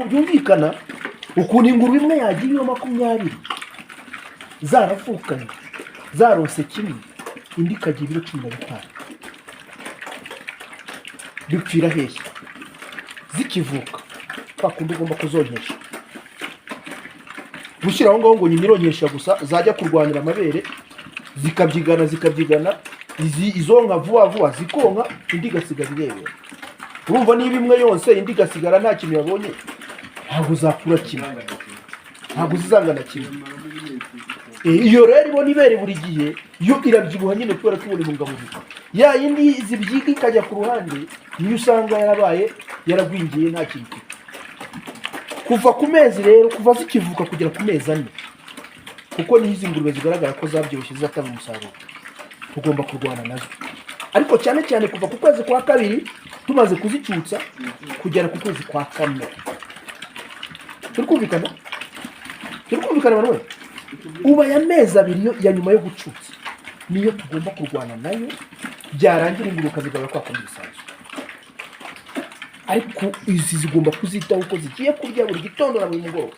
Byumvikana ukuntu ingurube imwe yagira ibiro 20 zaravukanye, zaronse kimwe, indi ikagira ibiro 15. Bipfira hehe? Zikivuka, kwa kundi ugomba kuzonkesha, gushyira aho ngaho ngo nyina ironkesha gusa, zajya kurwanira amabere zikabyigana, zikabyigana, izi izonka vuba vuba zikonka, indi igasigara irebera. Urumva, niba imwe yose, indi igasigara nta kintu yabonye, ntabwo zakura kimwe, ntabwo zizangana kimwe. Iyo rero ibona ibere buri gihe, yo irabyibuha nyine kubera ko ibona intungamubiri. Ya yindi zibyiga ikajya ku ruhande, niyo usanga yarabaye yaragwingiye, nta kintu ifite. Kuva ku mezi rero, kuva zikivuka kugera ku mezi 4, kuko niho izi ngurube zigaragara ko zabyibushye, zizatanga umusaruro, tugomba kurwana nazo. Ariko cyane cyane kuva ku kwezi kwa kabiri tumaze kuzicutsa kugera ku kwezi kwa kane. Turi kumvikana? Turi kumvikana, Manuel? Ubu aya mezi 2 yo ya nyuma yo gucutsa niyo tugomba kurwana nayo. Byarangira ingurube ukazigarura kwa kundi bisanzwe. Ariko izi zigomba kuzitaho uko zigiye kurya buri gitondo na buri mugoroba.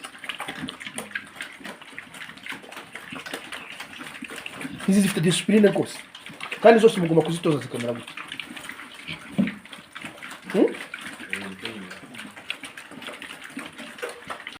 Izi zifite discipline rwose, kandi zose mugomba kuzitoza zikamera gutya. Hmm?